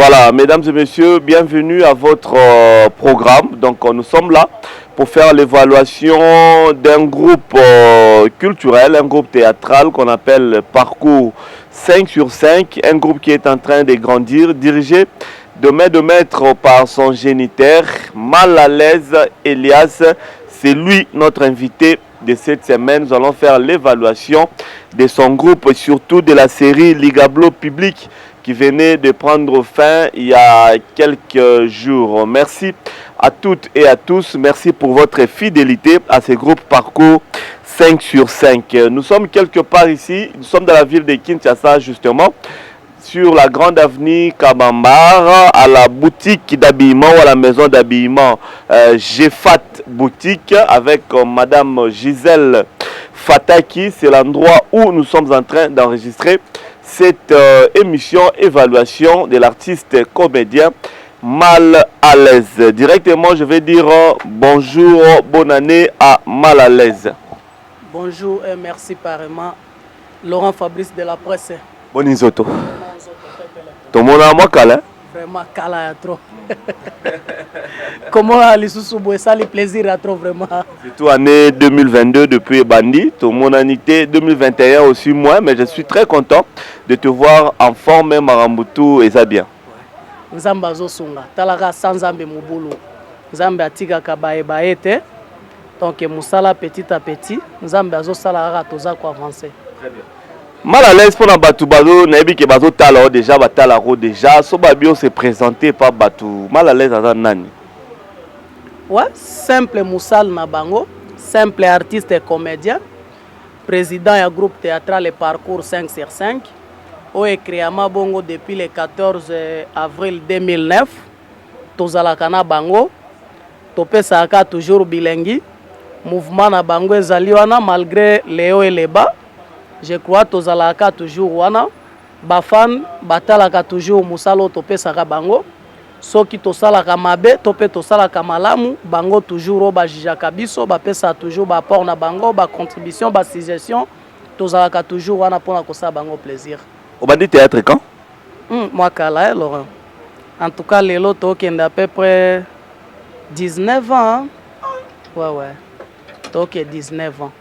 Voilà, mesdames et messieurs, bienvenue à votre programme. Donc, nous sommes là pour faire l'évaluation d'un groupe culturel, un groupe théâtral qu'on appelle Parcours 5 sur 5, un groupe qui est en train de grandir, dirigé de main de maître par son géniteur, Mal à l'aise Elias. C'est lui notre invité de cette semaine. Nous allons faire l'évaluation de son groupe et surtout de la série Ligablo Public qui venait de prendre fin il y a quelques jours. Merci à toutes et à tous. Merci pour votre fidélité à ce groupe Parcours 5 sur 5. Nous sommes quelque part ici. Nous sommes dans la ville de Kinshasa justement, sur la grande avenue Kabambar, à la boutique d'habillement ou à la maison d'habillement Gefat Boutique avec Madame Gisèle Fataki. C'est l'endroit où nous sommes en train d'enregistrer cette émission évaluation de l'artiste comédien Mal à l'aise. Directement, je vais dire bonjour, bonne année à Mal à l'aise. Bonjour et merci pareillement. Laurent Fabrice de la presse. Boni nzoto? Tomona mwa kala. Vraiment kala ya trop. Comment lisusu boye esali plaisir ya trop vraiment. Surtout année 2022 depuis Bandi, tomonani te, 2021 aussi moins, mais je suis très content de te voir en forme. Marambutu eza bien. Nzambe azosunga. Talaka sa Nzambe mobulu. Nzambe atikaka bayeba ye te. Donc mosala petit à petit, Nzambe azosala kaka, toza koavancer. Très bien. Mal à l'aise, mpona bato bazo nayebi ke bazotala o déjà, batalako déjà, so babi o se présenter pa bato, Mal à l'aise aza nani? Ouais, simple mosala na bango, simple artiste et comédien, président ya groupe théâtral Parcours 5 sur 5 oyo ecréama bongo depuis le 14 avril 2009. Tozalaka na bango, topesaka toujours bilengi, mouvement na bango ezali wana malgré leo eleba. Je crois tozalaka toujours wana, bafan batalaka toujours mosala oyo topesaka bango. Soki tosalaka mabe to mpe tosalaka malamu, bango toujours oyo bajugeaka biso, bapesaka toujours baapport na bango, bacontribution, basuggestion. Tozalaka toujours wana mpona kosala bango plaisir. Obandi théâtre quand? Mwa kala, eh, Laurent. En tout cas lelo tokende à peu près 19 ans, hein? Ouais, toke 19 ans.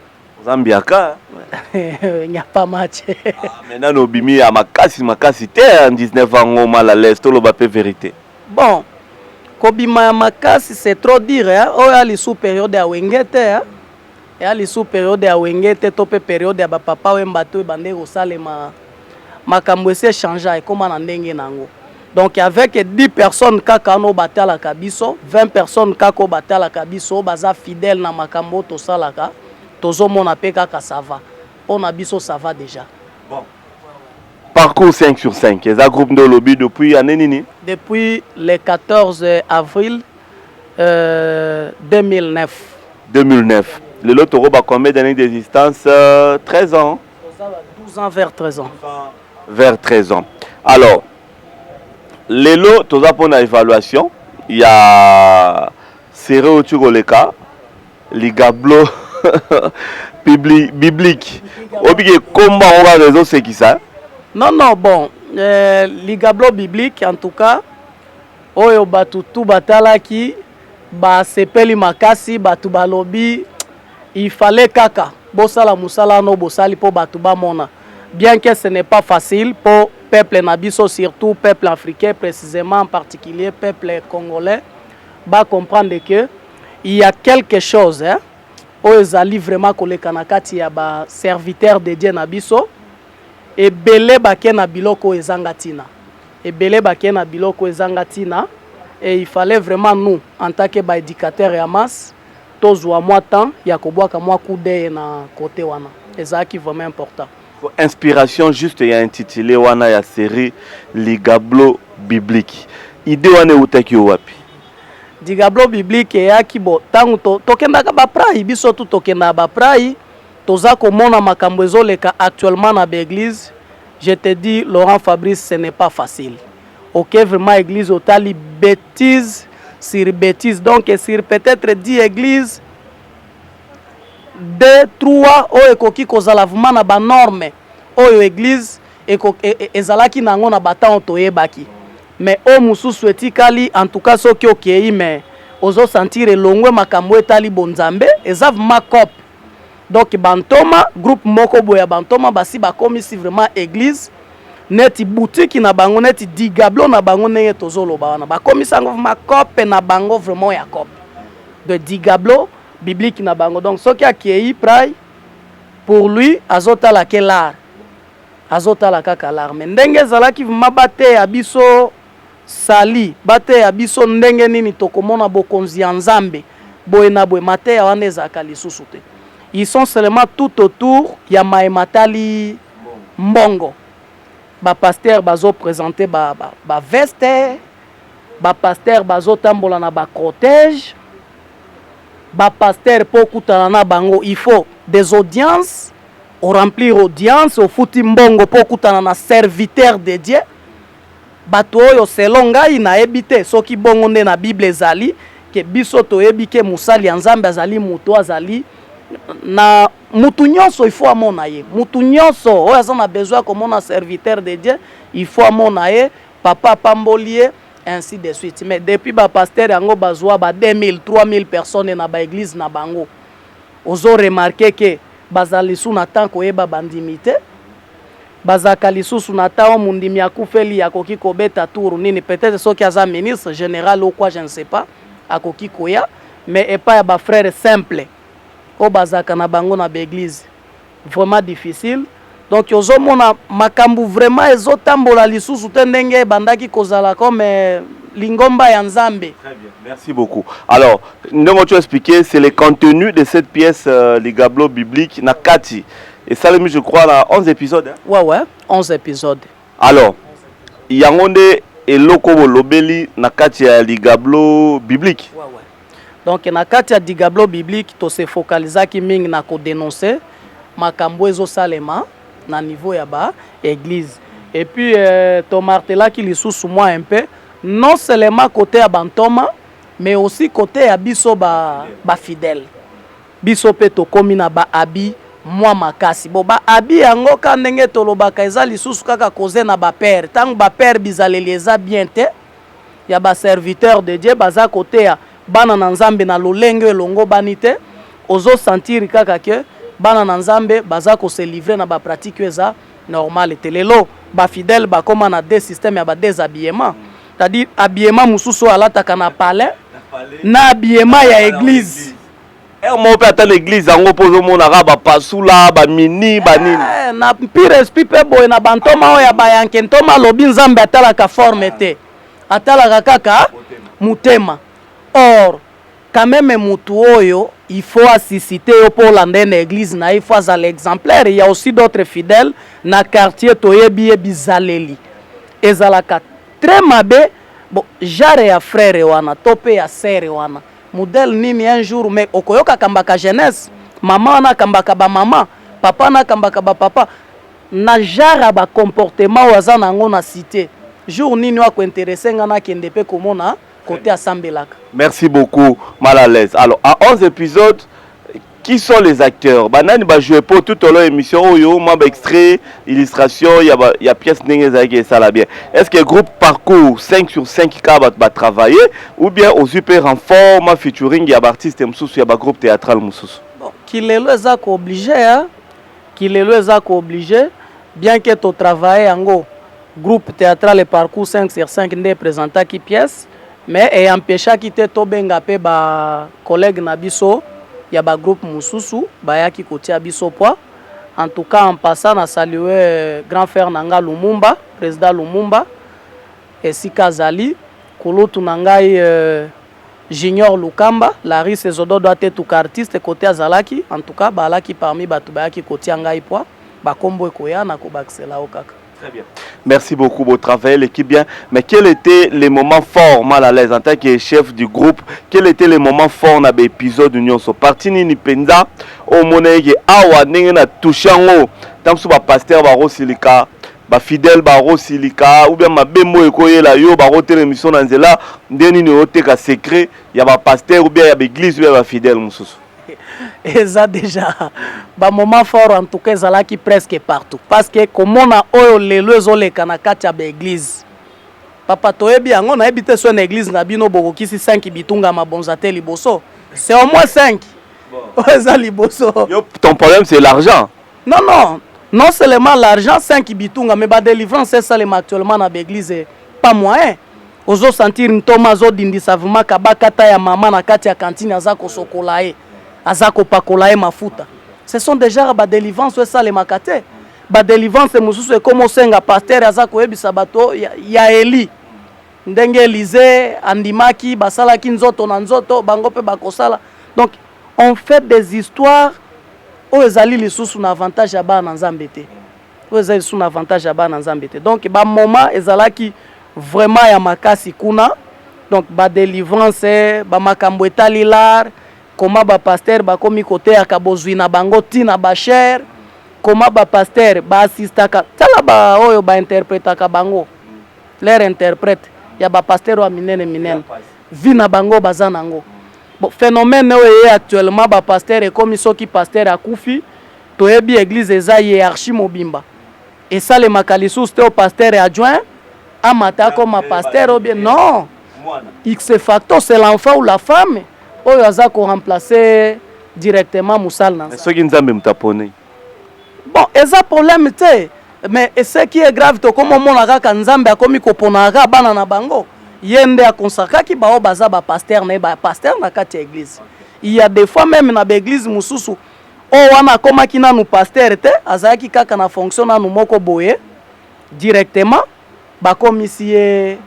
Oza mbiaka. Il n'y a pas match. Ah, maintenant obimi ya makasi makasi te en 19 ans ngo. Mal à l'aise, toloba mpe vérité. Bon, kobima ya makasi, c'est trop dire, hein? Oyo ya lisu période ya Wenge te, hein? Eya lisu période ya Wenge te to mpe période ya bapapa Wemba to ebande kosalema. Makambo esi échange, ekóma na ndenge nango. Donc avec 10 personnes kaka wana oyo batalaka biso, 20 personnes kaka oyo batalaka biso, oyo baza fidèle na makambo oyo tosalaka, tozomona mpe kaka ça va mpo na biso, ça va déjà. Bon. Parcours 5 sur 5 eza groupe nde olobi depuis année nini? Depuis le 14 avril 2009. 2009. Lelo toroba combien d'années d'existence? 13 ans? 12 ans vers 13 ans. Vers 13 ans. Alors lelo toza mpona évaluation ya série oyo ti koleka Ligablo biblique. Obiki ekomba yango kaka ezosekisa. Non, bon, Ligablo biblique, en tout cas oyo bato tu batalaki basepeli makasi. Bato balobi il fallait kaka bosala mosala wana bosali mpo bato bamona bien que ce n'est pas facile mpo peuple na biso, surtout peuple africain précisément, en particulier peuple congolais, bacomprendre que il y a quelque chose, hein, oyo ezali vraiment koleka na kati ya baserviteur de Dieu na biso. Ebele bake na biloko oyo ezanga ntina, ebele bake na biloko oyo ezanga ntina, et il fallait vraiment nous, en tant que baéducateur ya masse, tozwa mwa temps ya kobwaka mwa coup d'œil na côté wana. Ezalaki vraiment important. Inspiration juste ya intitulé wana ya série Ligablo biblique, idée wana eutaki yo wapi? Ligablo biblique eyaki bo ntango tokendaka baprai biso tu, tokendaka baprai, toza komona makambo ezoleka actuellement na baéglise. Je te dis, Laurent Fabrice, ce n'est pas facile. Ok, vraiment église otali bêtise sur bêtise. Donc sur peut-être 10 églises, 2 3 oyo ekoki kozala vraiment na banorme oyo église ezalaki nango na batango toyebaki. Mais oyo mosusu etikali, en tout cas soki okei, mais ozosentir elongwe makambo etali bonzambe, eza vraiment coop. Donc bantoma, groupe moko boye ya bantoma basi bakomisi vraiment église neti boutique na bango, neti digablo na bango. Ndenge tozoloba wana, bakomisi yango vraiment coop na bango, vraiment ya coop de digablo biblique na bango. Donc soki akei pray pour lui, azotala ke l'art, azotala kaka l'art. Mais ndenge ezalaki vraiment, bateya biso sali, bateya biso ndenge nini tokomona bokonzi ya Nzambe boye na boye, mateya wana ezalaka lisusu te. Ils sont seulement tout autour ya mayema tali mbongo. Bapasteur bazoprésente baveste, ba bapasteur bazotambola na bacortège, bapasteur mpo okutana na bango, il faut des audiences, oremplir audience, ofuti mbongo mpo okutana na serviteur de Dieu. Bato oyo, selon ngai, nayebi te soki bongo nde na Bible ezali ke biso toyebi ke mosali ya Nzambe azali moto azali na mutu nyonso, il faut amona ye. Mutu nyonso oyo aza na besoin ya komona serviteur de Dieu, il faut amona ye, papa apamboli ye, ainsi de suite. Mais depuis bapasteur yango bazwa ba 2000, 3000 personnes na baéglise na bango, ozo remarquer ke bazala lisusu na temps koyeba bandimi te. Bazalaka lisusu na temps oyo mondimi akufeli, akoki kobeta tour nini, peut-être soki aza ministre général ou quoi, je ne sais pas, akoki koya. Mais epai ya bafrère simple oyo bazalaka na bango na baéglise, vraiment difficile. Donc ozomona makambo vraiment ezotambola lisusu te ndenge ebandaki kozala comme lingomba ya Nzambe. Très bien, merci beaucoup. Alors, ndenge tu as expliqué, c'est le contenu de cette pièce, Ligablo biblique, na kati. Et ça, je crois, là, 11 épisodes. Hein? Ouais, 11 épisodes. Alors, yango nde eloko bolobeli na kati ya Ligablo biblique. Ouais. Donc na kati ya digablo biblique, tose focalisaki mingi na kodénoncer makambo ezosalema na niveau ya ba église. Et puis tomartelaki lisusu mwa un peu, non seulement côté ya bantoma, mais aussi côté ya biso bafidèle ba biso mpe tokómi na baabi mwa makasi. Bo baabi yango ka ndenge tolobaka, eza lisusu kaka koze na bapère. Ntango bapère bizaleli eza bien te ya baserviteur de Dieu, baza koteya bana na Nzambe na lolenge elongo bani te, ozosentir kaka ke bana na Nzambe baza kose livrer na bapratique oyo eza normal te. Lelo bafidèle bakóma na deux système ya badéshabillement, c'est-à-dire habillement mosusu oyo alataka na palais na habillement ya église. Ere moko mpe ata na église yango mpo ozomonaka bapasula, bamini, banini. Eh, na pire esprit mpe boye na bantoma oyo ya bayanke. Ntoma alobi Nzambe atalaka forme te, atalaka kaka motema. Or quand même mutu oyo il faut asuscite yo mpo olanda ye na église na ye, il faut azala exemplaire. Il y a aussi d'autres fidèles na quartier, toyebi ye, bizaleli ezalaka très mabe. Bon, genre ya frère wana to mpe ya sœur wana, modèle nini? Un jour mais okoyoka akambaka jeunesse, mama wana akambaka bamama, papa wana akambaka bapapa, na genre ya bacomportement oyo aza na yango na cité, jour nini oyo akointéresser nga nakende mpe komona kote asambelaka? Merci beaucoup, Mal à l'aise. Alors, à 11 épisodes, qui sont les acteurs? Banani ba joué pour tout au long émission oyo, moi ba extrait, illustration, il y a il y a pièce ndenge ezalaki esala bien. Est-ce que groupe Parcours 5 sur 5 ka ba ba travailler ou bien au super renfort ma featuring ya ba artiste mususu, ya ba groupe théâtral mususu? Bon, kilelo eza koobliger, hein? Kilelo eza koobliger, bien que totravaille yango groupe théâtral Parcours 5 sur 5 nde eprésentaki pièce, mais eyempêchaki te tobenga mpe bacollègue na biso ya bagroupe mosusu bayaki kotia biso poids. En tout cas, en passant, na salue grand frère na nga Lumumba, président Lumumba esika azali, kulutu na ngai Junior Lukamba, Laris Ezododo, atetuka artiste kote azalaki. En tout cas, balaki parmi bato bayaki kotia ngai poids. Bakombo ekoya na kobakisela o kaka. Très bien. Merci beaucoup, beau travail, l'équipe bien. Mais quel était les moments forts, Mal à l'aise, en tant que chef du groupe? Quel était les moments forts dans l'épisode nyonso? Parti nini penza omonaki awa ndenge na touché yango, ntango ba pasteur barosilika, ba fidèle barosilika, ou bien mabembo ekoyela yo, barotela émission na nzela, nde nini oteka secret ya ba pasteur ou bien ya ba église ou bien ya ba fidèle mosusu? Eza déjà bamoment fort, en tout cas ezalaki presque partout, parce que komona oyo lelo ezoleka na kati ya baéglise. Papa, toyebi yango. Nayebi te so na église na bino bokokisi 5 bitunga mabonza te. Liboso, c'est au moins 5 oyo eza liboso. Yo, ton problème, c'est l'argent. Non, non seulement l'argent, 5 bitunga, mais badélivrance esalema actuellement na baéglise, pas moyen. Ozosentir ntoma azodindisa vraiment kabakata ya mama na kati ya kantine, aza kosokola ye, aza kopakola ye mafuta. Ce sont déjà badélivrance oyo esalemaka te. Badélivrance mosusu ekóma osenga pasteur aza koyebisa bato ya Eli, ndenge Elize andimaki, basalaki nzoto na nzoto, bango mpe bakosala. Donc on fait des histoires oyo ezali lisusu na avantage ya bana na Nzambe te, oyo ezali lisusu na avantage ya bana na Nzambe te. Donc bamoment ezalaki vraiment ya makasi kuna. Donc badélivrance, bamakambo etali l'art, koma bapasteur bakomi koteyaka bozwi na bango ntina bachere, koma bapasteur baassistaka, tala baoyo bainterprétaka bango, leur interprète ya bapasteur oyo ya minene minene, vi na bango baza nango. Bon, phénomène oyo eye actuellement, bapasteur ekomi soki pasteur akufi, toyebi église eza hiérarchie mobimba, esalemaka lisusu te o pasteur adjoint amata akoma pasteur ou bien non, ipso facto c'est l'enfant ou la femme oyo aza koremplacer directement mosala na Nzambe. Soki Nzambe moto apone? Bon, eza problème te, mais ce qui est grave, tokómi omona kaka Nzambe akomi koponaka kaka bana na bango, ye nde aconsacraki bao baza bapasteur na ye, bapasteur na kati ya église. Il y a des fois même na baéglise mosusu oyo wana akomaki nanu pasteur te, azalaki kaka na fonction nanu moko boye, directement bakomisi ye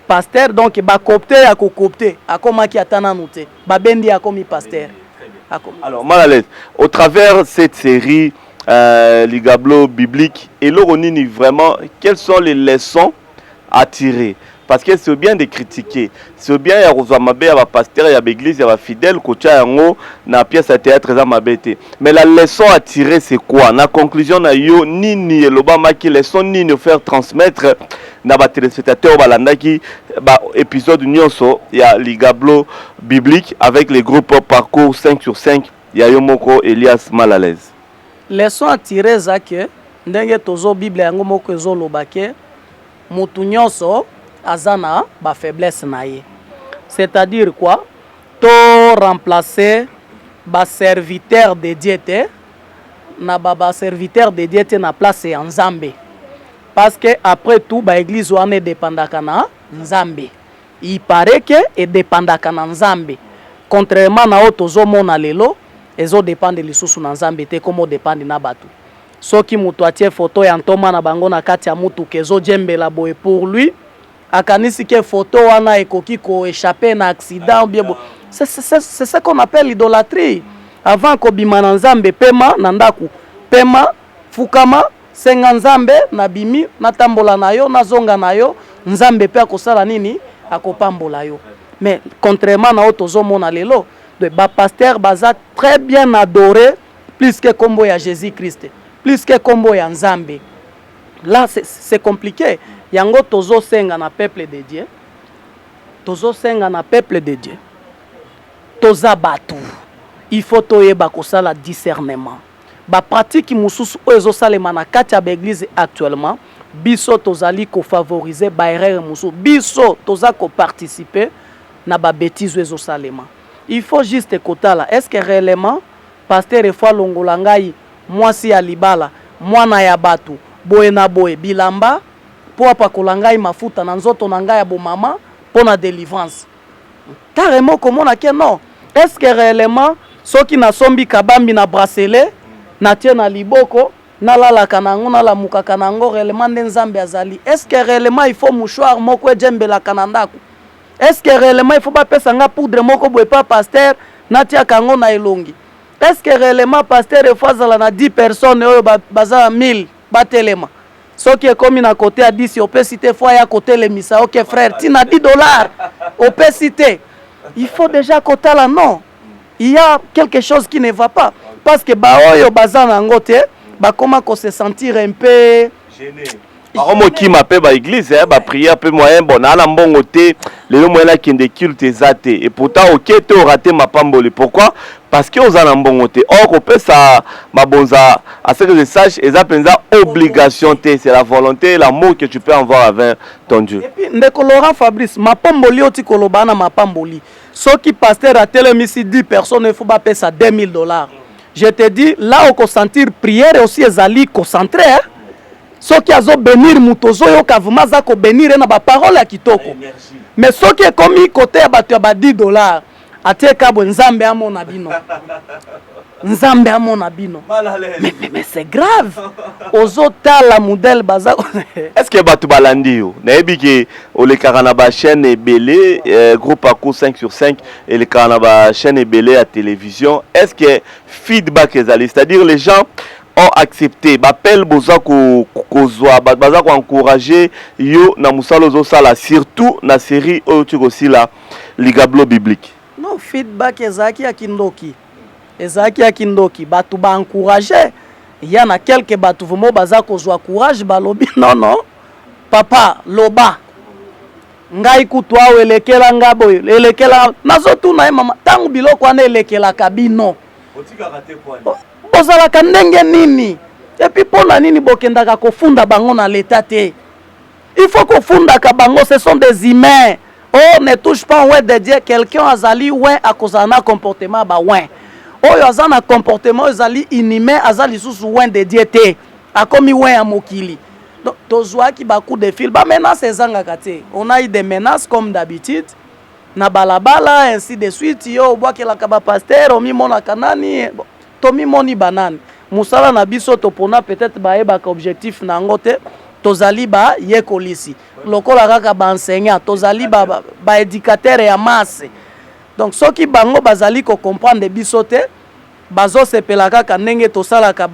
pasteur. Donc bacoopter ya kocoopter, akomaki ata nanu te, babendi ye, akomi pasteur. Akomi. Alors, mal à l'aise. Au travers cette série, Ligablo biblique, et nini vraiment, quelles sont les leçons à tirer? Parce que c'est bien de critiquer, c'est bien ya kozwa mabe ya bapasteur, ya baéglise, ya bafidèle, kotia yango na pièce ya théâtre, eza mabe te. Mais la leçon à tirer, c'est quoi? Na conclusion na yo, nini elobamaki, leçon nini faire transmettre na batéléspectateur balandaki baépisode nyonso ya Ligablo biblique avec les groupes Parcours 5 sur 5 ya yo moko Elias Malalaise? Leçon à tirer eza ke ndenge tozo Bible yango moko ezoloba ke motu nyonso aza na bafaiblesse na ye. C'est-à-dire quoi? To remplacer baserviteur de Dieu te na baserviteur de Dieu te na place ya Nzambe, parce que après tout baéglise wana edépendaka na Nzambe. Il paraît ke edépendaka na Nzambe, contrairement na oyo tozomona lelo, ezodépendre lisusu na Nzambe te, komo odépendre na bato. Soki moto atie foto ya ntoma na bango na kati ya mutuka, ezojembela boye, pour lui akanisi ke foto wana ekoki koéchapper na accident bien. C'est ce qu'on appelle l'idolâtrie. Avant kobima na Nzambe, pema na ndako, pema, fukama, senga Nzambe: nabimi, natambola na yo, nazonga na yo. Nzambe mpe akosala nini? Akopambola yo. Mais contrairement na oyo tozomona lelo, bapasteur baza très bien adoré plus que kombo ya Jésus Christ, plus que kombo ya Nzambe. Là, c'est compliqué. Yango tozosenga na peuple de Dieu, tozosenga na peuple de Dieu, toza bato, il faut toyeba kosala discernement. Bapratique mosusu oyo ezosalema na kati ya baéglise actuellement, biso tozali kofavoriser baerreur mosusu, biso toza koparticiper na babêtise oyo ezosalema. Il faut juste kotala: est ce que réellement pasteur efo alongola ngai mwasi ya libala, mwana ya bato boye na boye, bilamba mpo apakola ngai mafuta na nzoto na ngai ya bomama mpo na délivrance? Carrément komona ke non. Est ce que réellement soki nasombi kabambi na bracelet, natie na liboko, nalalaka na yango, nalamukaka na yango, réellement nde Nzambe azali? Est ce que réellement il faut mouchoir moko ejembelaka na ndako? Est ce que réellement il faut bapesa nga poudre moko boye pa pasteur, natiaka yango na elongi? Est ce que réellement pasteur efo azala na 10 personnes oyo baza na 1000 batelema, soki ekomi na kote ya 10 opesi te, fo aya kotelemisa: ok frère, ntina 10 $ opesi te? Il faut déjà kotala, non, il y a quelque chose qui ne va pas, parce que baoyo baza na yango te bakoma kose sentir un peu Bakomokima mpe baéglise, baprière mpe moyen. Bon, naa na mbongo te lelo, moyen nakende culte eza te. Et pourtant oke te, orater mapamboli. Pourquoi? Parce que oza na mbongo te. Or kopesa mabonza, à ce que je sache, eza mpenza obligation te. C'est la volonté, l'amour que tu peux avoir envers ton Dieu. Et puis, ndeko Laurent Fabrice, mapamboli oti koloba na mapamboli, soki pasteur atelemisi 10 personnes, il faut bapesa 2000 $. Je te dis là, okosentir prière aussi ezali concentré, hein? Soki azobénir moto, ozoyoka vraiment aza kobénir ye na baparole ya kitoko. Mais soki ekomi kote ya bato ya ba 10 $, atie kabwe, Nzambe amona bino, Nzambe amona bino. Mais c'est grave, ozotala modèle baza. Est ce que bato balandi yo? Nayebi ke olekaka na bachaîne ebele, groupe Parcours 5 sur 5 elekaka na bachaîne ebele ya télévision. Est ce que feedback ezali, c'est à dire les gens ont accepté bapele boza kozwa, baza koencourage yo na mosala ozosala, surtout na série oyo ti kosila, Ligablo biblique? Non, feedback ezalaki ya kindoki, ezalaki ya kindoki. Bato baencourage ya na quelque bato vraiment baza kozwa courage, balobi: "Non, non, papa, loba ngai kutu awa elekela nga boye, elekela." Nazotuna ye: "Mama, ntango biloko wana elekelaka bino, bozalaka ndenge nini? Et puis mpo na nini bokendaka kofunda bango na leta te? Il faut kofundaka bango, ce sont des humains." Oh, ne touche pas oint de Dieu. Quelqu'un azali oint, akozala na comportement ba oint. Oyo aza na comportement oyo ezali inhumain, aza lisusu oint de Dieu te, akomi oint ya mokili. Donc tozwaki bacoup de fil, bamenace ezangaka te. On a eu des menaces comme d'habitude na balabala, ainsi de suite. Yo obwakelaka bapasteur, omimonaka nani? Bon, tomimoni banani? Mosala na biso topona, peut-être bayebaka objectif na yango te. Tozali bayekolisi lokola kaka baenseignant, tozali baéducateur ba ya masse. Donc soki bango bazali kocomprendre biso te, bazosepela kaka ndenge tosalaka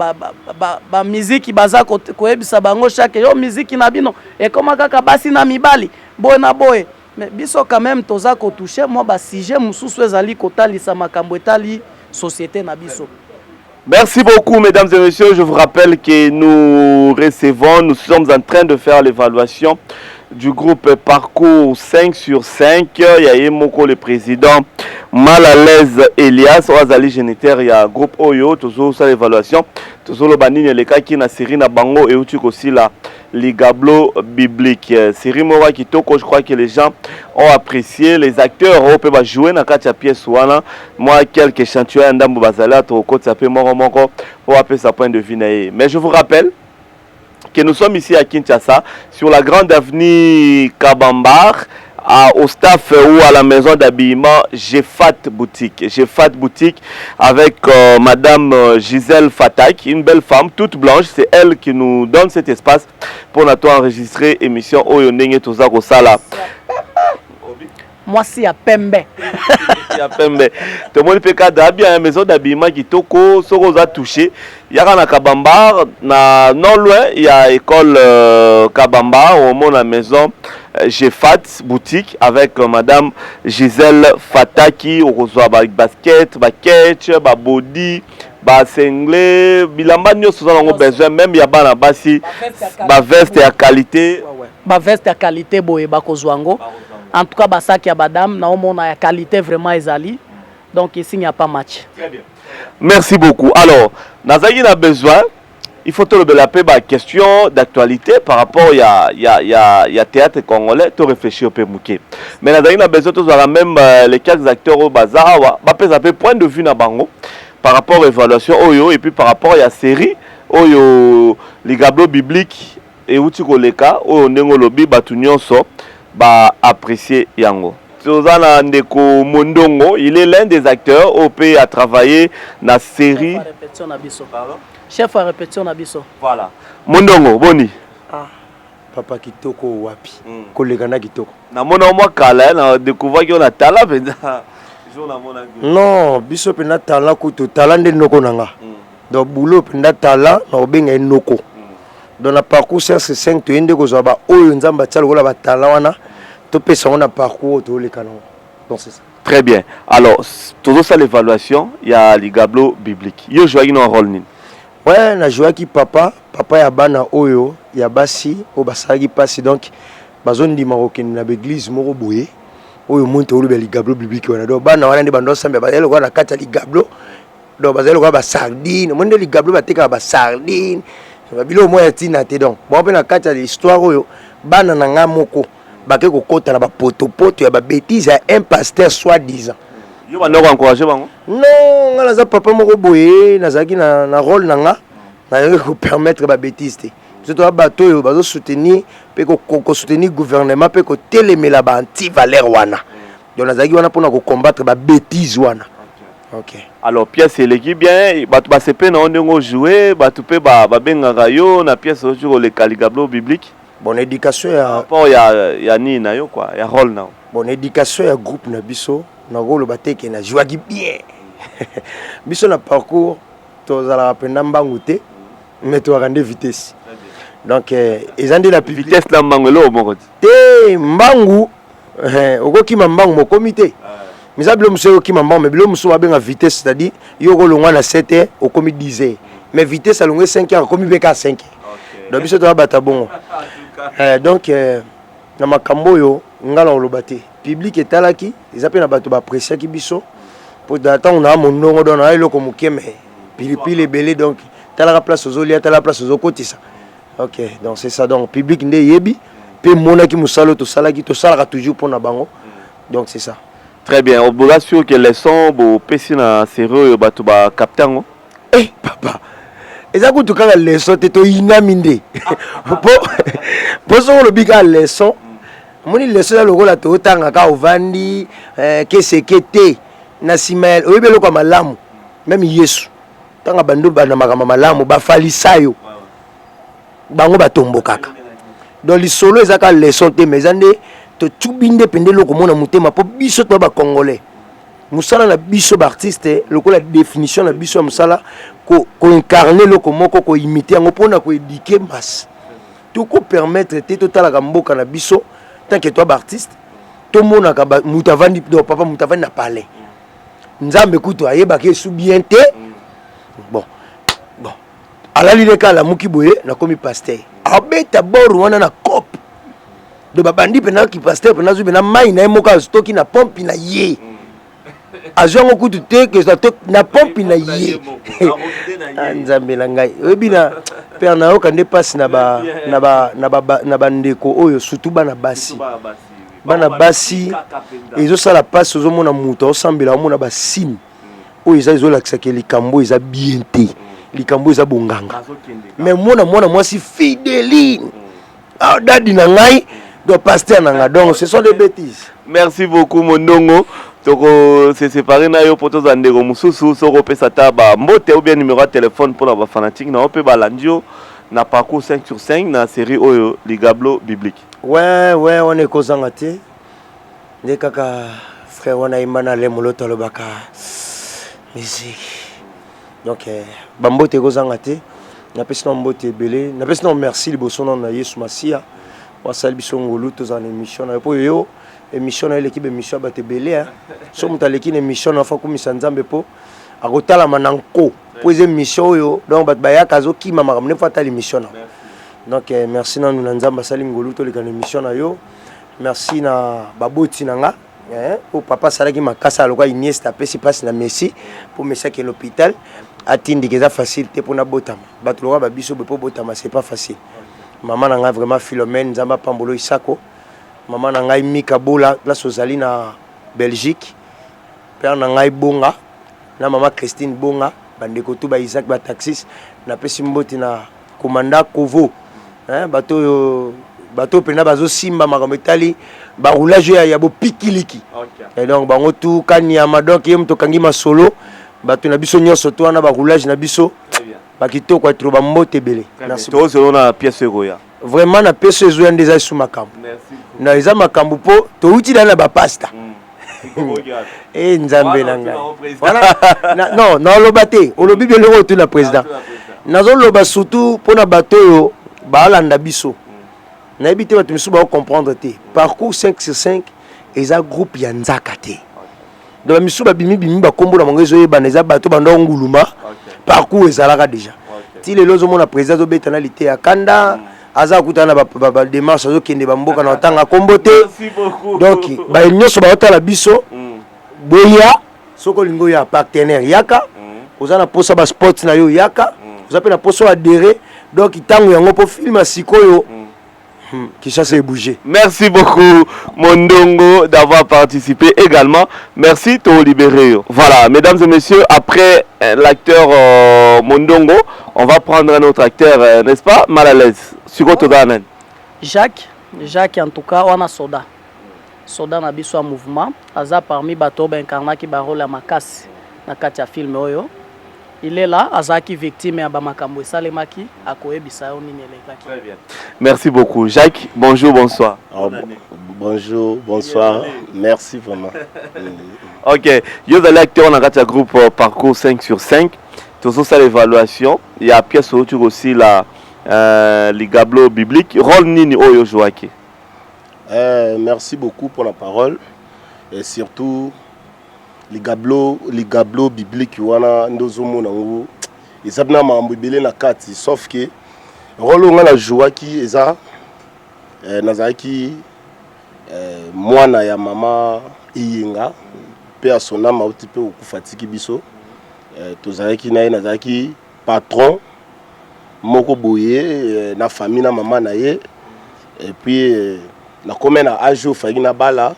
bamiziki ba, ba, ba baza koyebisa bango chaque yo miziki na bino ekóma kaka basi na mibali, boye na boye. Mais biso quand même toza kotouche mwa basujet mosusu ezali kotalisa makambo etali société na biso. Merci beaucoup, mesdames et messieurs. Je vous rappelle que nous recevons, nous sommes en train de faire l'évaluation du groupe Parcours 5 sur 5. Il y a Emoko, le président, Mal à l'aise Elias, Oazali géniteur, il y a groupe oyo, toujours ça l'évaluation. Toujours le banini, les cas qui na série na bango et aussi la Ligablo biblique. Série moko kitoko, je crois que les gens ont apprécié. Les acteurs ont pu jouer dans la pièce wana. Moi, quelques échantillons ndambo bazala to kota pe moko moko pour appeler sa point de vue na ye. Mais je vous rappelle que nous sommes ici à Kinshasa, sur la grande avenue Kabambar, au staff ou à la maison d'habillement Jefat Boutique. Jefat Boutique avec Madame Gisèle Fatak, une belle femme toute blanche. C'est elle qui nous donne cet espace pour notre enregistrer émission oyo ndenge toza kosala. Mwasi ya pembe. Ya pembe. Tomoni mpe cadre bien, maison d'habillement kitoko. Soki oza touché, yaka na Kabambar, na non loin ya école Kabambar, omona maison Jefat Boutique avec Madame Gisèle Fataki. Okozwa basket, baketch, babody, basengle, bilamba nyonso oza nango besoin, même ya bana basi, baveste ya qualité. Baveste ya qualité boye bakozwa yango. En tout cas, basaki ya badame naomona ya qualité vraiment ezali. Donc ici, il n'y a pas match. Très bien. Merci beaucoup. Alors, nazalaki na besoin, il faut tolobela mpe baquestion d'actualité par rapport ya théâtre congolais, to réfléchir mpe moke. Mais nazalaki na besoin tozwaka même les quelques acteurs oyo baza awa, bapesa mpe point de vue na bango par rapport à évaluation oyo et puis par rapport ya série oyo Ligablo biblique euti koleka, oyo ndenge olobi bato nyonso baapprécier yango. Toza na ndeko Mondongo, il est l'un des acteurs oyo mpe a travaillé na série. Chef ya répétition na biso, chef ya répétition na biso. Voilà, Mondongo, boni? Ah, papa, kitoko wapi! Koleka na kitoko. Namona mwa kala, na découvraki yo na tala mpenza jour namonaki. Non, biso mpenza tala kutu, tala nde noko na nga. Donc boulot mpenza tala na kobenga ye noko. Donc na Parcours 5 toye nde kozwa baoyo Nzambe atia lokola batala wana, topesa yango na parcours oyo tooleka nango. Donc c'est ça. Très bien. Alors, tozosala évaluation ya Ligablo biblique. Yo jouaki na rôle nini? Ouais, najouaki papa, papa ya bana oyo ya basi oyo basalaki mpasi. Donc bazondima kokende na baeglise moko boye oyo moi toloba Ligablo biblique wana. Donc bana wana nde bando osambela, bazali lokola na kati ya ligablo. Donc bazali lokola basardine. Omoni nde ligablo batekaka basardine, babiloko moko ya ntina te. Donc bango mpe na kati ya histoire oyo, bana na nga moko bake kokɔta na bapotopoto ya babêtises ya un pasteur soi disant. Yo banda koencourage bango? Non, nga naza papa moko boye, nazalaki na rôle na nga, nazalaki kopermettre babêtises te. Biso toza bato oyo bazosoutenir mpe kosoutenir gouvernement mpe kotelemela baanti-valeurs wana. Donc nazalaki wana mpona kocombattre babêtises wana, ok. Alors, pièce eleki bien, bato basepe na yo ndenge ojoue, bato mpe babengaka yo na pièce oyo koleka Ligablo biblique. Bon, éducation ya Rapport ya nini na yo quoi, ya rôle na yo? Bon, éducation ya groupe na biso, nakoloba te ke nazwaki bien. Biso na parcours tozalaka mpenza mbangu te, mais tozalaka nde vitesse. Donc eza nde na public. Vitesse na mbangu eloko moko te. Te, mbangu, okokima mbangu mokomi te. Mais eza bilo mosusu ekokima mbangu, mais bilo mosusu babenga vitesse, c'est-à-dire yo okolongwa na 7 heures, okomi 10 heures, mais vitesse alongwe 5 heures, okomi mpe ka 5 heures. Donc biso toza bato ya bongo. Donc na makambo oyo nga na koloba te, public etalaki, eza mpe na bato baappréciaki biso, po ntango naa mondongo, donc naa eloko moke mais pilipili ebele. Donc talaka place ozolia, tala place ozokotisa. Ok, donc c'est ça. Donc public nde eyebi mpe emonaki mosala oyo tosalaki, tosalaka toujours mpona bango. Donc c'est ça. Très bien. Boza sûr que leçon bopesi na série oyo, bato bacapte yango? Eh papa, eza kutu kaka leçon te, toyinami nde po soki olobi kaka leçon, omoni leçon eza lokola tootanga kaka ovandi keseke te. Na nsima oyebi eloko ya malamu, même Yesu ntango bando banda makambo malamu, bafalisayo bango batombokaka. Donc lisolo eza kaka leçon te, mais eza nde totubi nde mpenza eloko mona motema, mpo biso toya bacongolais, mosala na biso baartiste, lokola définition na biso ya mosala, koincarne eloko moko, koimite yango mpona koéduquer masse. Tokopermettre te totalaka mboka na biso tant que toya baartiste, tomonaka moto avandi, donc papa, moto avandi na palais, Nzambe kutu ayebaki esu bien te. Bon, alali leka, alamuki boye, nakomi pasteur, abeta bor wana na cope. Donc babandi mpena ki pasteur mpena, azwi mpena mai na ye moko, azotoki na pompi na ye, azwi yango kutu te ke na pompi na ye. Ah, Nzambe na ngai, oyebi na père, nayoka nde mpasi na bandeko oyo, surtout bana basi. Bana basi ezosala mpasi. Ozomona moto aosambela, omona basine oyo eza ezolakisaka likambo eza bien te, likambo eza bonganga. Mais mona mwana mwasi Fideline, ah, dadi na ngai, donc pasteur na ngai, donc ce sont des bêtises. Merci beaucoup, Mondongo. Toko se séparer na yo mpo tozwa ndeko mosusu. Soki opesa ata bambote ou bien numéro ya téléphone mpona bafanatique na yo mpe balandi yo na parcours 5 sur 5 na série oyo Ligablo biblique. Ouais, wana ekozanga te. Nde kaka frère wana ayemba na le moloto, alobaka musique. Donc bambote ekozanga te. Napesi na mbote ebele, napesi na merci liboso nano na Yesu Masiya po asali biso ngolu tozala na émission na yo, mpo yo émission na yo eleki baémission ya bato ebele. So moto aleki na émission na yo, fa kumisa Nzambe mpo akotalama na nko, mpo eza émission oyo donc bato bayaka, azokima makambo nde fo atala émission na. Donc merci nanu na Nzambe asali ngolu toleka na émission na yo. Merci na baboti na nga, po papa asalaki makasi aloka Iniesta, apesi mpasi na Messi mpo Messi akende hôpital, atindika. Eza facile te mpona botama bato lokola babiso boye, mpo botama c'est pas facile. Mama na ngai vraiment, Philomène, Nzambe apambolo Isako. Mama na ngai Mika Bola, place ozali na Belgique. Père na ngai Bonga na mama Christine Bonga, bandeko tu ba Isaac bataxis, napesi mbote na komanda Kovo, bato oyo, bato mpenza bazosimba makambo etali baroulage oyo ya bopikiliki. Et donc bango tu kaniama, donc ye moto okangi masolo, bato na biso nyonso to wana baroulage na biso bakitoko ya tro, bambote ebele. Merci. Tozelo na pièce ekoya. Vraiment, na pièce ezoya nde eza esu makambo na eza makambo, mpo touti na bapasta. E Nzambe na ngai, non, naoloba te, olobi biloko oyo na président. Nazoloba surtout mpona bato oyo baalanda biso. Nayebi te, bato misusu baocomprendre te. Parcours 5 sur 5 eza groupe ya nzaka te. Donc bamisusu babimi bimi, bakombo na bango ezoyebana, eza bato banda nguluma. Parcours ezalaka déjà ti lelo. Ozomona président azobeta na lite ya kanda, aza akutana na badémarche, azokende bamboka na otanga kombo te. Donc baye nyonso baotala biso, boya, soki olingi oya partenaire, yaka. Oza na posa ba spot na yo, yaka. Oza mpe na posa adhérer. Donc ntango yango mpo film ya sikoyo, Kinshasa ebouge. Merci beaucoup, Mondongo, d'avoir participé également. Merci, To Libéré. Voilà, mesdames et messieurs, après l'acteur Mondongo, on va prendre un autre acteur, n'est-ce pas? Mal à l'aise. Sikoto Danen. Jacques, Jacques, en tout cas, wana soda. Soda na biso ya mouvement, aza parmi bato oyo baincarnaki barole ya makasi na kati ya film oyo. Il est là, azalaki victime ya bamakambo esalemaki, akoyebisa yo nini elekaki. Très bien. Merci beaucoup. Jacques, bonjour, bonsoir. Ah, bonjour, bonsoir. Merci vraiment. Ok, yo ozali acteur na kati ya groupe Parcours 5 sur 5. Tozosala évaluation ya pièce oyo tuki osila, Ligablo biblique. Rôle nini oyo ozwaki? Merci beaucoup pour la parole. Et surtout, ligablo biblique wana nde ozomona yango, eza mpena makambo ebele na kati, sauf que rôle oyo nga najouaki eza nazalaki mwana ya mama Eyenga mpe ya Sonama, auti mpe kokufa, atiki biso. Tozalaki na ye, nazalaki patron moko boye na famille na mama na ye. Et puis nakomi na age oyo faki nabala.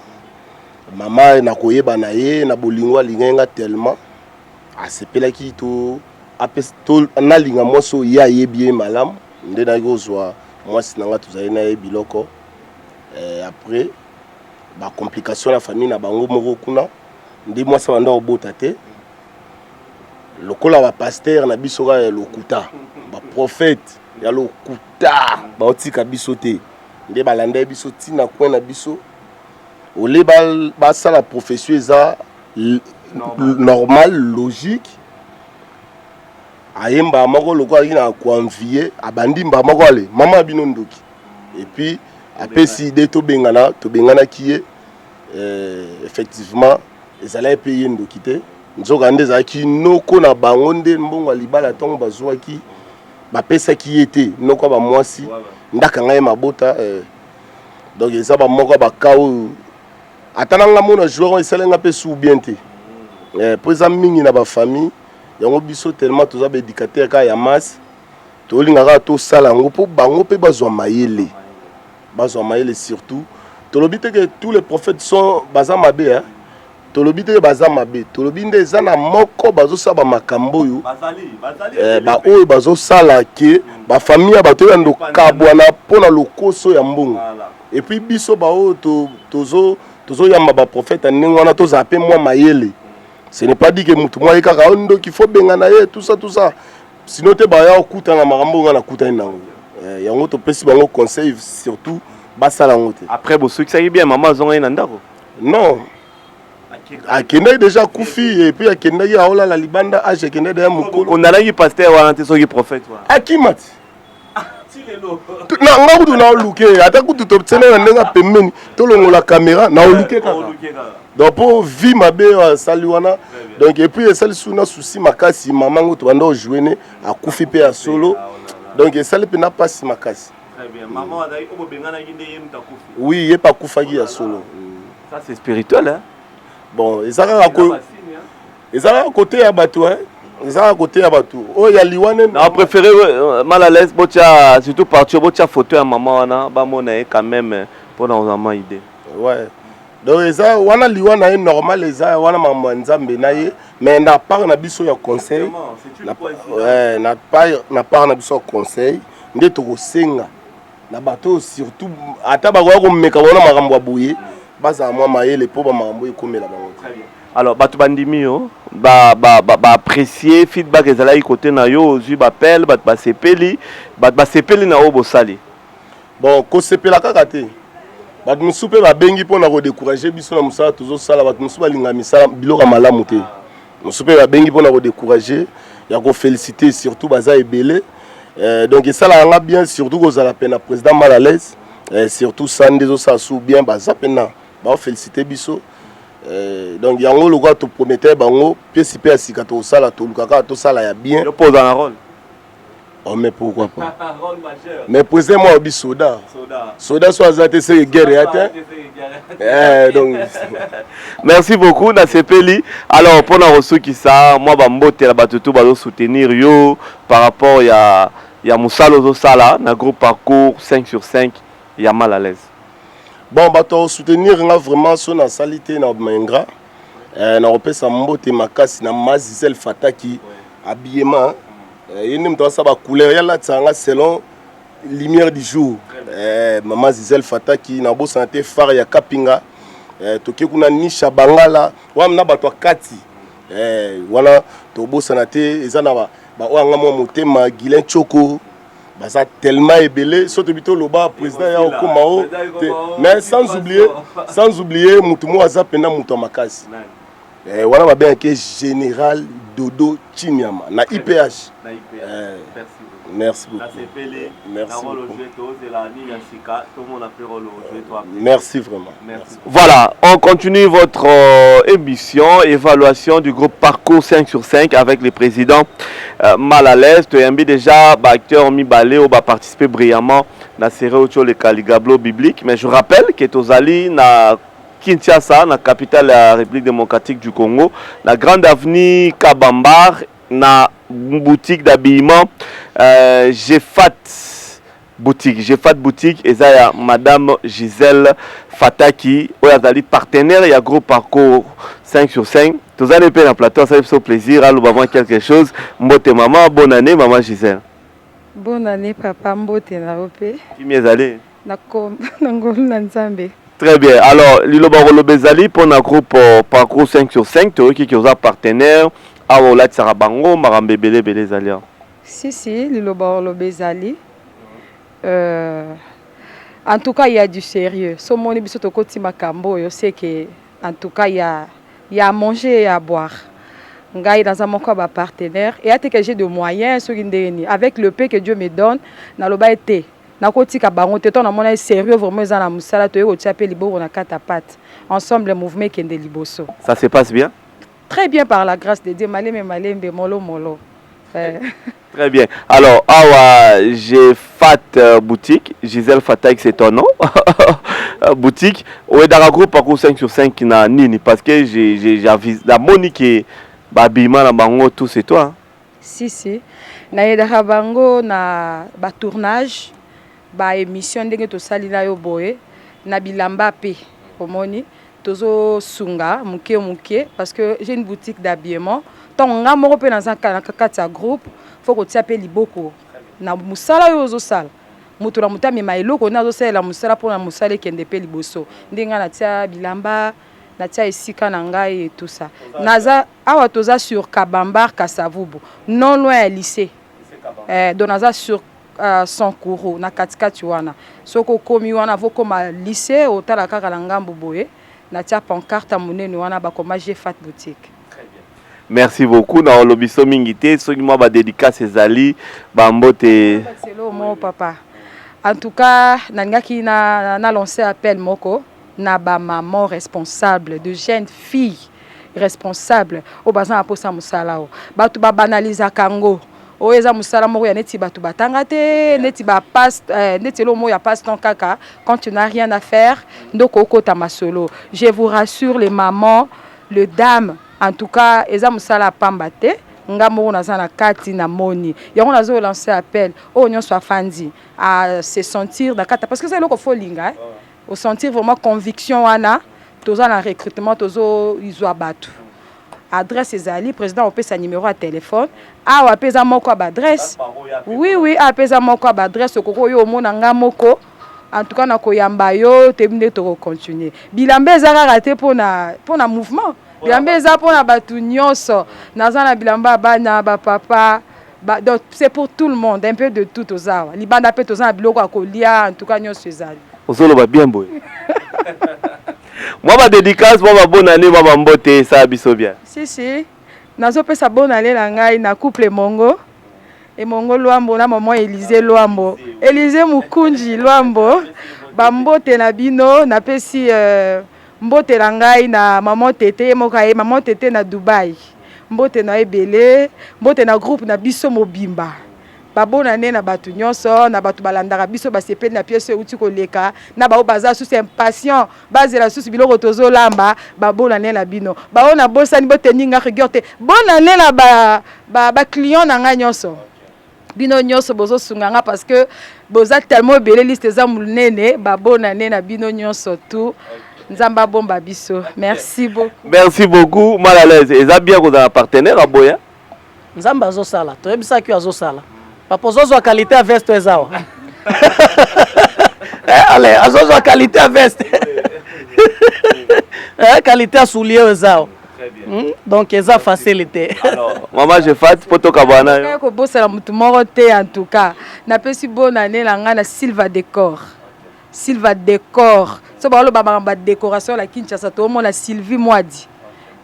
Mama nakoyeba na ye na bolingo, alingai nga tellement, asepelaki to to nalinga mwasi oyo ye ayebi ye malamu. Nde nayaki kozwa mwasi na nga, tozali na ye biloko. Après bacomplication na famille na bango moko kuna, nde mwasi banda kobota te. Lokola bapasteur na biso kaka ya lokuta, baprophète ya lokuta baotika biso te, nde balanda biso ntina coin na biso. Ole basala profession eza normal, logique. Ayemba moko lokola azalaki na koenvie, abandi mba moko ale mama bino ndoki, et puis apesi ide tobengana. Tobenganaki ye. Effectivement ezalaki mpe ye ndoki te, nzoka nde ezalaki noko na bango. Nde mbongo ya libala, ntango bazwaki, bapesaki ye te. Noko ya bamwasi ndaka ye mabota. Donc eza bamoko ya baka oyo ata na nga mona joueur esalenga mpe su bien te, mpo eza mingi na bafamille yango. Biso tellement toza baéducateur kaka ya masse, tolinga kaka tosala yango mpo bango mpe bazwa mayele, bazwa mayele. Surtout tolobi te que tous les prophètes sont baza mabe, hein? Tolobi te baza mabe, tolobi nde eza na moko bazosala bamakambo oyo, baoyo bazosala ke bafamille ya bato oyo yandokabwana mpona lokoso ya mbongo. Et puis biso baoyo tozoyamba baprophète ya ndenge wana, tozala mpe mwa mayele. Ce n'est pas dit que motu mwa ye kaka o ndoki, faut bengana ye, tout ça, tout ça. Sinon te baya okutana makambo oyo nga nakutani nango. Yango topesi bango conseil, surtout basala yango te. Après bosukisaki bien, mama azongaki na ndako? Non, akendaki déjà, akufi. Et puis akendaki, aolala libanda, age akendaki deya mokolo. Ondalaki pasteur wana te, soki prophète wana? Akima ti na nga kutu naoluke, ata kutu totiene na ndenge pembeni, tolongola caméra, naoluke kaka. Donc mpo vie mabe oyo asali wana, donc et puis esali su na susi makasi. Mama ngo tobanda ojouer ne akufi mpe ya solo, donc esali mpena mpasi makasi. Oui, ye mpe akufaki ya solo. Ça, c'est spirituel, hein? Bon, eza kaka, eza kaka côté ya bato, eza kaka côté ya bato oyo ya liwa nde. Na préféré mal à l'aise, botia surtout partie, botia photo ya mama wana, bamona ye quand même mpona kozwa mwa idée. Ouais, donc eza wana liwa na ye normal, eza wana makambo ya Nzambe na ye. Mais na part na biso ya conseil, ouais, na part na biso ya conseil nde tokosenga na bato oyo, surtout ata bakoya komeka bona makambo ya boye, bazala mwa mayele mpo bamakambo oyo ekomela bango te. Alors bato bandimi yo, baapprécier ba, ba feedback ezalaki kote na yo? Ozwi bapele, bato basepeli, bato basepeli na oyo bosali? Bon, kosepela kaka te. Bato mosusu mpe babengi mpona kodécourager biso na mosala tozosala. Bato mosusu balinga misala, biloko ya malamu te. Mosusu mpe babengi mpona kodécourager, ya koféliciter surtout baza ebele. Donc esalaka nga bien, surtout kozala mpe na président mal à l'aise, surtout sa nde ezosala su bien, baza mpena baoféliciter biso. Donc yango lokola topromettre bango pièce mpe ya sika tokosala, toluka kaka tosala ya bien. Yo mpo oza na rôle? Oh mais pourquoi pas? Mais président moi obi soda. Soda so aza te c'est guerre ya te. Eh donc Merci beaucoup nasepeli. Alors pona kosukisa mwa ba mbote na bato tout bazo soutenir yo par rapport ya ya mosala ozosala na groupe parcours 5 sur 5 ya mal à l'aise. Bon bato soutenir nga vraiment so nasali te na ingrat. Eh, nakopesa mbote makasi na Mazizel Fataki habillement eh, ye nde moto asala ba couleur ye alatisaka nga selon lumière du jour eh, mama Zizel Fataki nabosana te phare ya Kapinga eh, toke kuna nisha Bangala wana na bato ya kati eh, wana tobosana te eza na baoyo anga mwa motema Guilain Choko baza tellement ebele so toyebi toloba président ya okoma o te mais sans oublier sans oublier motu moko aza mpenza moto ya makasi eh, wana babengaki général Dodo Chimiama na IPH. Eh, merci beaucoup. Merci beaucoup. Merci vraiment. Merci. Voilà, on continue votre émission évaluation du groupe Parcours 5 sur 5 avec le président Mal à l'aise. Toyambi déjà ba acteur mibale oyo ba participer brillamment na série oyo le Caligablo biblique. Mais je rappelle que tozali na Kinshasa, na capitale ya République démocratique du Congo, na grande avenue Kabambar, na boutique d'habillement Jefat Boutique. Jefat Boutique eza ya Madame Gisèle Fataki oyo azali partenaire ya groupe Parcours 5 sur 5. Tozali mpe na plateau, asali biso plaisir aloba mwa quelque chose. Mbote mama, bonne année mama Gisèle. Bonne année papa, mbote na yo mpe. Kimi ezali? Na ngolu na Nzambe. Très bien. Alors, liloba koloba ezali mpona groupe Parcours 5 sur 5. Toyoki ki oza partenaire awa, olatisaka bango makambo ebele ebele ezali awa. Si si, liloba koloba ezali. En tout cas, il y a du sérieux. So moni biso tokoti makambo oyo, c'est que en tout cas il y a à manger et à boire. Ngai naza moko ya bapartenaire eya te que j'ai de moyens soki ndenge nini. Avec le peu que Dieu me donne, naloba ete nakotika bango te. To namona ye sérieux vraiment, eza na mosala, toyei kotia mpe liboko na kati ya pate ensemble, mouvement ekende liboso. Ça se passe bien? Très bien, par la grâce de Dieu, malembe malembe, molo molo. Très bien. Alors, awa, j'ai Fat Boutique, Gisèle Fatak, c'est ton nom. Boutique. Ouais, dans le groupe Parcours 5 sur 5 na nini parce que j'ai la Monique babima na bango tout, c'est toi, hein? Si si, nayedaka bango na batournage, baémission ndenge tosali na yo boye, na bilamba mpe omoni tozosunga moke moke parce que j'ai une boutique d'habillement. Ntongo nga moko mpe naza na kati ya groupe, faut kotia mpe liboko na mosala oyo ozosala. Moto na moto amema eloko nde azosalela mosala mpona mosala ekende mpe liboso. Ndenge ngai natia bilamba, natia esika na ngai et tout ça. Naza awa, toza sur Kabambar, Kasavubu, non loin ya lycée. Donc naza sur Sankuru na katikati wana. Soki okomi wana, vokoma lycée, otala kaka na ngambu boye, natia pancarte ya monene wana bakoma Gfat Boutique. Merci beaucoup. Na olobi so mingi te, soki mwa badédicace ezali, bambote. Selo mo papa, en tout cas nalingaki na lancer appel moko na bamaman responsable de jeunes filles responsable oyo baza na mposa mosala oyo. Bato babanalizaka yango, oyo eza mosala moko ya neti bato batanga te, neti bapasse neti eloko moko ya passe temps kaka. Quand tu n'as rien à faire ndoko okota masolo. Je vous rassure, les mamans, les dames, en tout cas eza mosala ya pamba te. Nga moko naza na kati, namoni yango, nazolancer appel. Oyo nyonso afandi à se sentir na kati, parce que eza eloko faut olinga, osentir vraiment conviction wana. Toza na recrutement, tozozwa bato. Adresse ezali, président opesa numéro ya téléphone awa mpe eza moko ya baadresse. Oui, awa mpe eza moko ya baadresse. Okoki oyo omona nga moko, en tout cas nakoyamba yo. Toyebi nde tokocontinue. Bilamba eza kaka te mpona mouvement, bilamba eza mpona bato nyonso. Naza na bilamba ya bana, bapapa ba, donc c'est pour tout le monde, un peu de tout. Toza awa libanda mpe toza na biloko ya kolia. En tout cas nyonso ezali. Ozoloba bien boye. Mwa badédicace, mwa babonne année, mwa bambote esala biso bien. Si si, nazopesa bonne année na ngai na couple Mongo Emongo Lwambo na mama Élise Lwambo, Élise Mukunji Lwambo. Bambote na bino. Napesi mbote na ngai na mama Tete ye moko aye, mama Tete na Dubai, mbote na ebele. Mbote na groupe na biso mobimba. Babonne année na bato nyonso, na bato balandaka biso, basepeli na pièce euti koleka, na bao baza susu impatient, bazela susu biloko tozolamba. Babonne année na bino. Bao nabosani, boteni nga rigueur te. Bonne année na baclient na ngai nyonso, bino nyonso bozosunga nga, parce que boza tellement ebele, liste eza monene. Babonne année na bino nyonso tout. Nzambe abomba biso. Merci beaucoup. Merci beaucoup. Mal à l'aise, eza bien kozala partenaire aboya. Nzambe azosala, toyebisaki yo, azosala. Papa, ozozwa qualité ya veste eza awa. Ale azozwa qualité ya veste, qualité ya soulier oyo eza awa. Donc eza facile te. Mama Jefat, mpo tokabwana yo. Kobosana motu moko te. En tout cas, napesi bonne année na ngai na Silva Décor. Silva Décor, so baoloba makambo ya décoration na Kinshasa, toomona Sylvie Mwadi.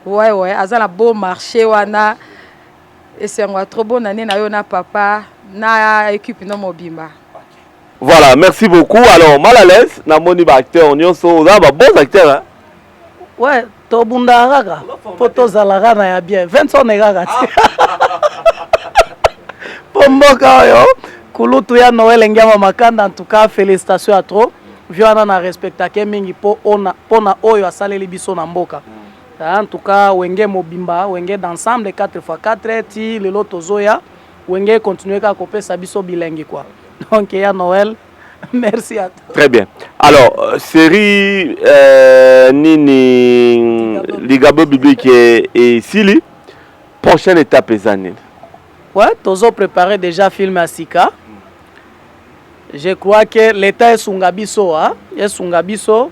Ouais, aza na beau marché wana. Esengo ya trop. Bonne année na yo, na papa, na équipe no mobimba. Voilà, merci beaucoup. Alors, mal à l'aise, namoni baacteur nyonso, oza ba bons acteurs, hein? Ouais, tobundaka kaka mpo tozalaka na ya bien 20 kaka ti mpo mboka oyo. Kulutu ya Noel Ngiama Makanda, en tout cas félicitation ya trop. Vieux wana na respectake mingi mpo mpona oyo asaleli biso na mboka. En tout cas, Wenge mobimba, Wenge d'ensemble 4 x 4, ti lelo tozoya, Wenge continue kaka kopesa biso bilengi quoi. Donc ya Noël, merci à toi. Très bien. Alors, série nini, Ligabo biblique esili, prochaine étape eza nini? Ouais, tozo préparer déjà film ya sika. Je crois que l'État esunga biso, ah, esunga biso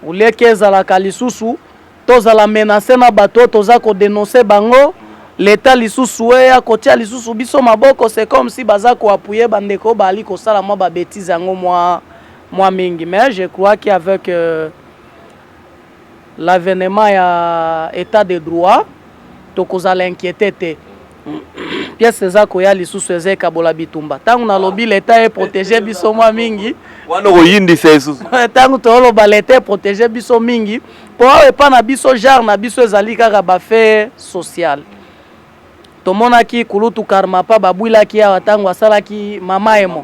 olieke ezalaka lisusu tozala menace na bato oyo toza kodénoncer bango. L'État lisusu eya kotia lisusu biso maboko, c'est comme si baza koappuyer bandeko bali kosala mwa babêtises yango mwa mingi. Mais je crois qu'avec l'avènement ya État de droit, tokozala inquiété te. Pièce eza koya lisusu, eza ekabola bitumba. Ntango nalobi l'État eprotéger biso mwa mingi, wana okoyindisa lisusu. Ntango toloba l'État eprotéger biso mingi, mpo awa epa na biso, genre na biso ezali kaka baaffaire sociale. Tomonaki kulutu Karmapa babwilaki awa ntango asalaki Mama Emo,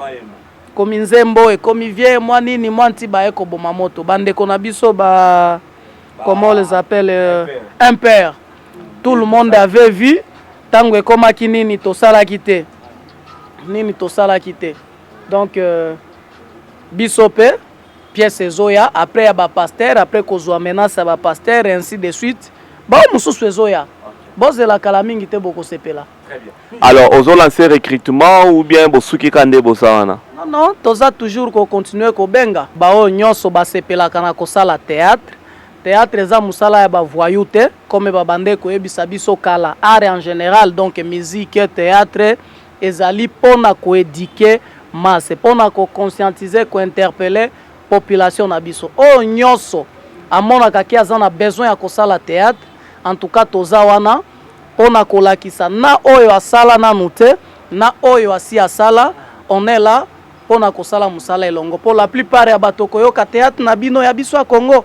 ekomi nzembo, ekomi vie mwa nini mwa nti baye koboma moto. Bandeko na biso ba, comment on les appelle, impère, tout le monde avait vu ntango ekomaki nini tosalaki te, nini tosalaki te. Donc biso mpe pièce ezoya après ya bapasteur, après kozwa menace ya bapasteur, ainsi de suite. Bao mosusu ezoya, bozela kala mingi te, bokosepela. Alors, ozolancer recrutement ou bien bosuki ka nde bosa wana? Non, toza toujours kocontinuer kobenga baoyo nyonso basepelaka na kosala théâtre. Théâtre eza mosala ya bavoyou te, comme babande koyebisa biso kala. Art en général, donc musique, théâtre, ezali mpona koéduquer masse, mpona koconscientiser, kointerpeller population na biso. Oyo nyonso amonaka ke aza na besoin ya kosala théâtre, en tout cas toza wana mpona kolakisa na oyo asala nanu te, na oyo asi asala. On est là mpona kosala mosala elongo, mpo la plupart ya bato koyoka théâtre na bino ya biso ya Congo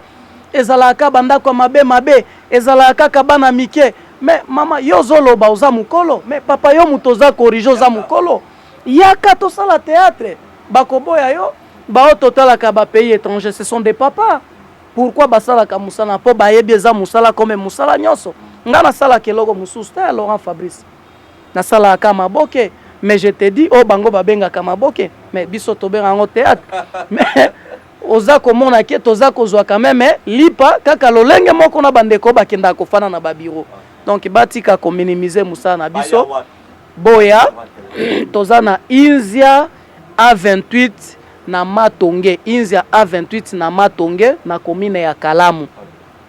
ezalaka bandako ya mabe mabe, ezalaka kaka bana mike. Mais mama, yo ozoloba oza mokolo, mais papa, yo moto oza corriger, oza mokolo, yaka tosala théâtre. Bakoboya yo. Bao totalaka bapays étranger, ce sont des papas. Pourquoi basalaka mosala? Mpo bayebi eza mosala comme mosala nyonso. Nga nasalaka eloko mosusu te ya Laurent Fabrice, nasalaka maboke. Mais je te dis, oyo bango babengaka maboke, mais biso tobenga yango théâtre. Mais oza komona ke toza kozwa quand même lipa kaka lolenge moko na bandeko bakendaka kofanda na babureau. Donc batika kominimiser mosala na biso. Boya, toza na Inzia A28 na Matonge, Inzia A28 na Matonge, na commune ya Kalamu.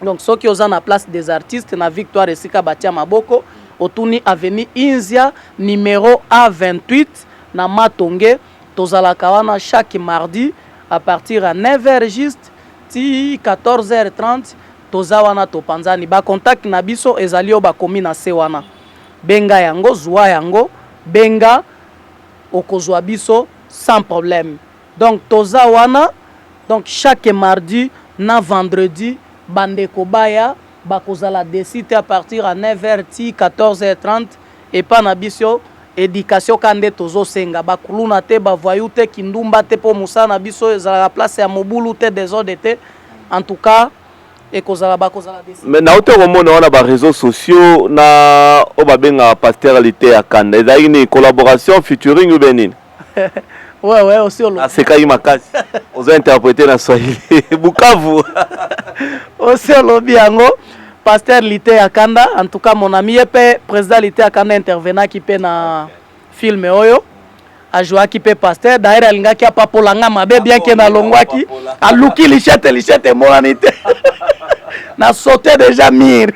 Donc soki oza na Place des Artistes na Victoire, esika batia maboko, otuni avenue Inzia numéro A28 na Matonge. Tozalaka wana chaque mardi à partir ya 9h juste ti 14h30. Toza wana, topanzani. Bacontact na biso ezali oyo bakomi na se wana. Benga yango, zwa yango, benga, okozwa biso sans problème. Donc toza wana, donc chaque mardi na vendredi, bandeko baya, bakozala déçus te. À partir ya 9h ti 14h30 epa na biso. Education kaka nde tozosenga, ba kuluna te, ba voyous te, kindumba te po mosala na biso ezalaka place ya mobulu te, desordre te. En tout cas ekozala bakozala desi. Mais nauti komona wana ba reseaux sociaux na oyo babengaka pasteur Liteya Kanda, ezalaki nini, collaboration, featuring ou bien nini? Ouais, aussi olobi. Asekaki makasi, ozo interpréter na Swahili Bukavu. Aussi olobi yango, pasteur Liteya Kanda, en tout cas mon ami, ye mpe président Liteya Kanda intervenaki mpe na film oyo, ajouaki mpe pasteur. D'ailleurs alingaki apapola nga mabe, bien ke nalongwaki, aluki lichette, lichette emonani te, na sauté déjà mur,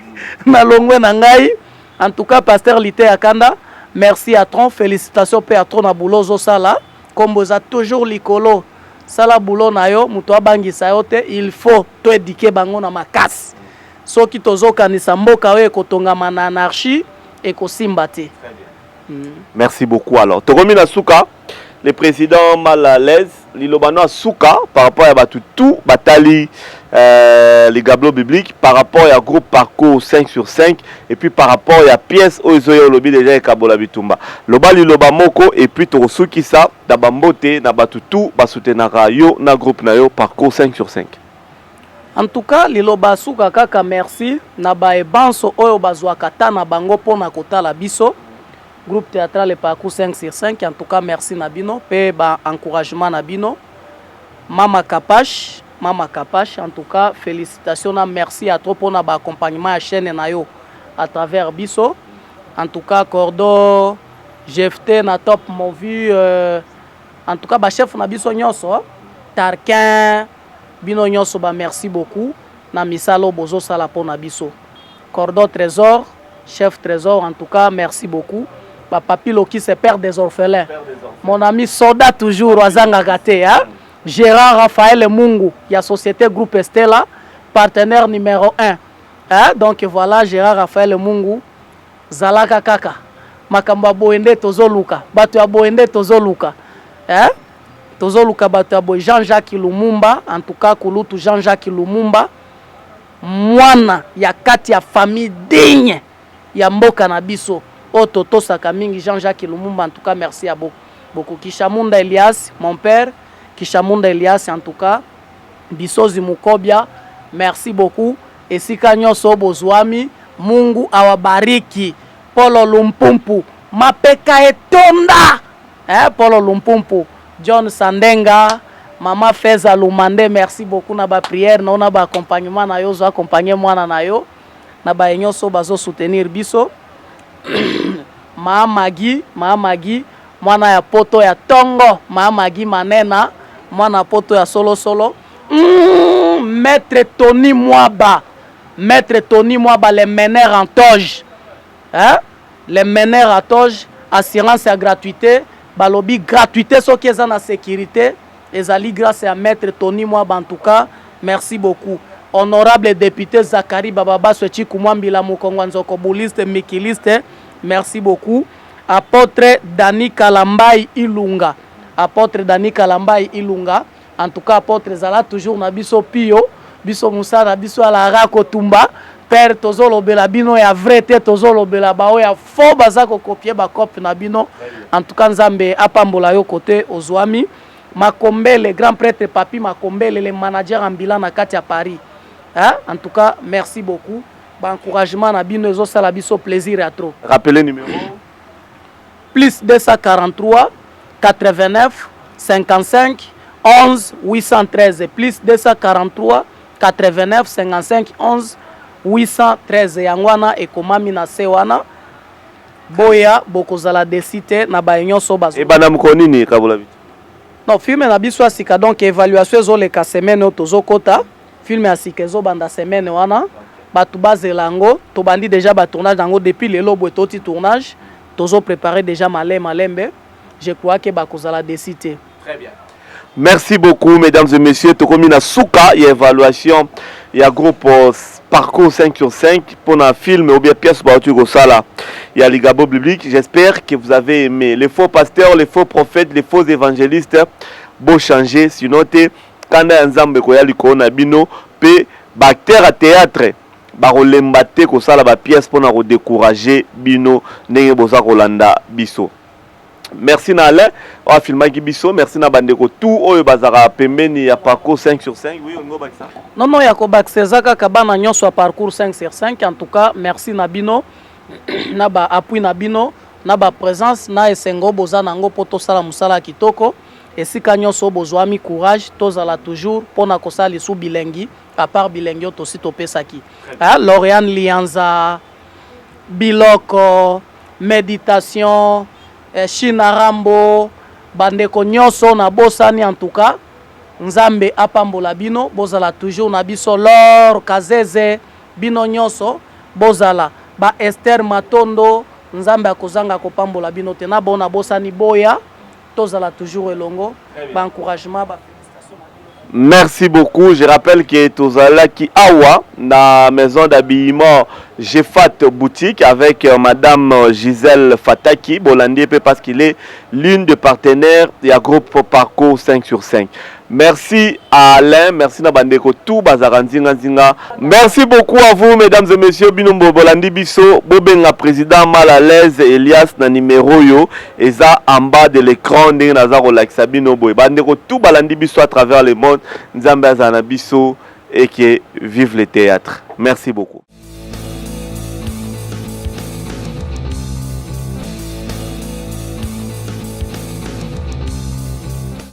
nalongwe na ngai. En tout cas pasteur Liteya Kanda, merci à trop, félicitations mpe à trop na boulot ozosala. Nkombo eza toujours likolo, sala boulot na yo, moto abangisa yo te. Il faut toéduquer bango na makasi. Soki tozokanisa mboka oyo ekotongama na anarchie, ekosimba te. Merci beaucoup. Alors tokomi na suka, le président mal à l'aise, liloba no asuka par rapport ya bato tout batali ligablo biblique, par rapport ya groupe Parcours 5 sur 5 et puis par rapport ya pièce oyo ezoya, olobi déjà ekabola bitumba. Loba liloba moko et puis tokosukisa na bambote na bato tout basoutenaka yo na groupe na yo Parcours 5 sur 5. En tout cas liloba asuka kaka merci na baebanso oyo bazwaka ta na bango mpona kotala biso, groupe théâtral Parcours 5 sur 5. En tout cas merci na bino mpe baencouragement na bino. Mama Kapash, mama Kapash, en tout cas félicitations na merci à trop mpona baaccompagnement ya chaîne na yo à travers biso. En tout cas Cordo Jefte na Top Movi, en tout cas bachef na biso nyonso, Tarquin, bino nyonso ba merci beaucoup na misala oyo bozosala mpona biso. Cordon Trésor, chef Trésor, en tout cas merci beaucoup. Bapapi Loki, c'est père des orphelins, mon ami soda toujours azangaka te, hein? Gérard Raphaël Mungu ya société Groupe Estela, partenaire numéro 1, hein? Donc voilà, Gérard Raphaël Mungu, zalaka kaka makambo ya boye nde tozoluka, bato ya boye nde tozoluka, hein? Tozoluka bato ya boye. Jean-Jacques Lumumba, en tout cas kulutu Jean-Jacques Lumumba, mwana ya kati ya famille digne ya mboka na biso oyo totosaka mingi, Jean-Jacques Lumumba, en tout cas merci ya beaucoup. Kishamunda Elias, mon père Kishamunda Elias, en tout cas Bisozi Mukobia, merci beaucoup. Esika nyonso bozwami, Mungu awabariki. Polo Lumpumpu, mapeka etonda, eh, Polo Lumpumpu, John Sandenga, mama Feza Lumande, merci beaucoup na baprière na yo na baaccompagnement na yo, ozo accompagne mwana na yo na baye nyonso bazosoutenir biso. Maa Magi, maa Magi, mwana ya poto ya ntongo, maa Magi Manena, mwana poto ya solosolo. Maître Tony Mwaba, maître Tony Mwaba, les meneurs en toge, hein? Les meneurs à toge, assurance ya gratuité. Balobi gratuité soki eza na sécurité, ezali grâce ya maître Tony Mwaba. En tout cas merci beaucoup. Honorable député Zakari Bababaso Chikumwambila Mukongwa Nzoko, bouliste mikiliste, merci beaucoup. Apôtre Dani Kalambai Ilunga, apôtre Dani Kalambai Ilunga, en tout cas apôtre, ezala toujours na biso pio, biso mosala na biso alara kotumba. Père, tozolobela bino ya vrai te, tozolobela baoyo ya faux baza kocopier bacope na bino. En tout cas Nzambe apambola yo kote ozwami. Makombele, grand prêtre Papi Makombele, le manager ambulant na kati ya Paris, hein? En tout cas merci beaucoup, baencouragement na bino ezosala biso plaisir ya trop. Rappelez numéro. Plus 243 89 55 11 813, plus 243 89 55 11 813. Yango wana ekomami na se wana, boya bokozala déçus te na baye nyonso bazo. Ebanda mokolo nini, kabola bito? Non, film na biso ya sika, donc évaluation ezoleka semaine oyo tozokota. Film ya sika ezobanda semaine wana, bato bazela yango. Tobandi déjà batournage yango depuis lelo boye, toti tournage, tozopréparer déjà malembe malembe. Je crois ke bakozala déçus te. Très bien. Merci beaucoup, mesdames et messieurs. Tokomi na suka ya évaluation ya groupe Parcours 5 sur 5 pour un film ou bien pièce bauti kosala ya Ligabo biblique. J'espère que vous avez aimé. Les faux pasteurs, les faux prophètes, les faux évangélistes, bo changer, sinon te kanda ya Nzambe koya likolo na bino. Pe ba acteur à théâtre bakolemba te kosala ba pièce mpona kodécourager bino ndenge boza kolanda biso. Merci na Alain oyo afilmaki biso, merci na bandeko tout oyo bazalaka pembeni ya parcours 5 sur 5. Oui, olingi obakisa? Non, ya kobakisa eza kaka bana nyonso ya parcours 5 sur 5. En tout cas, merci na bino na baappui na bino, na baprésence, na esengo boza nango mpo tosala mosala ya kitoko. Esika nyonso bozwami, courage, tozala toujours mpona kosala lisu bilengi, à part bilengi oyo tosi topesaki. Ah, Lauriane Lianza, biloko méditation, China Rambo, bandeko nyonso nabosani, en tout cas Nzambe apambola bino, bozala toujours na biso. Lor Kazeze, bino nyonso bozala ba Ester Matondo, Nzambe akozanga kopambola bino te. Na bona bosani, boya tozala toujours elongo, baencouragement, ba. Merci beaucoup. Je rappelle que tozalaki awa na maison d'habillement Jefat Boutique avec Madame Gisèle Fataki Bolandi parce qu'il est l'une des partenaires ya groupe Parcours 5 sur 5. Merci à Alain, merci na bandeko tout bazaka nzinga nzinga. Merci beaucoup à vous, mesdames et messieurs, bino bolandi biso, bobenga président mal à l'aise Elias na numéro yo eza en bas de l'écran ndenge naza kolakisa bino boye. Bandeko tout balandi biso à travers le monde, Nzambe azala na biso et que vive le théâtre. Merci beaucoup.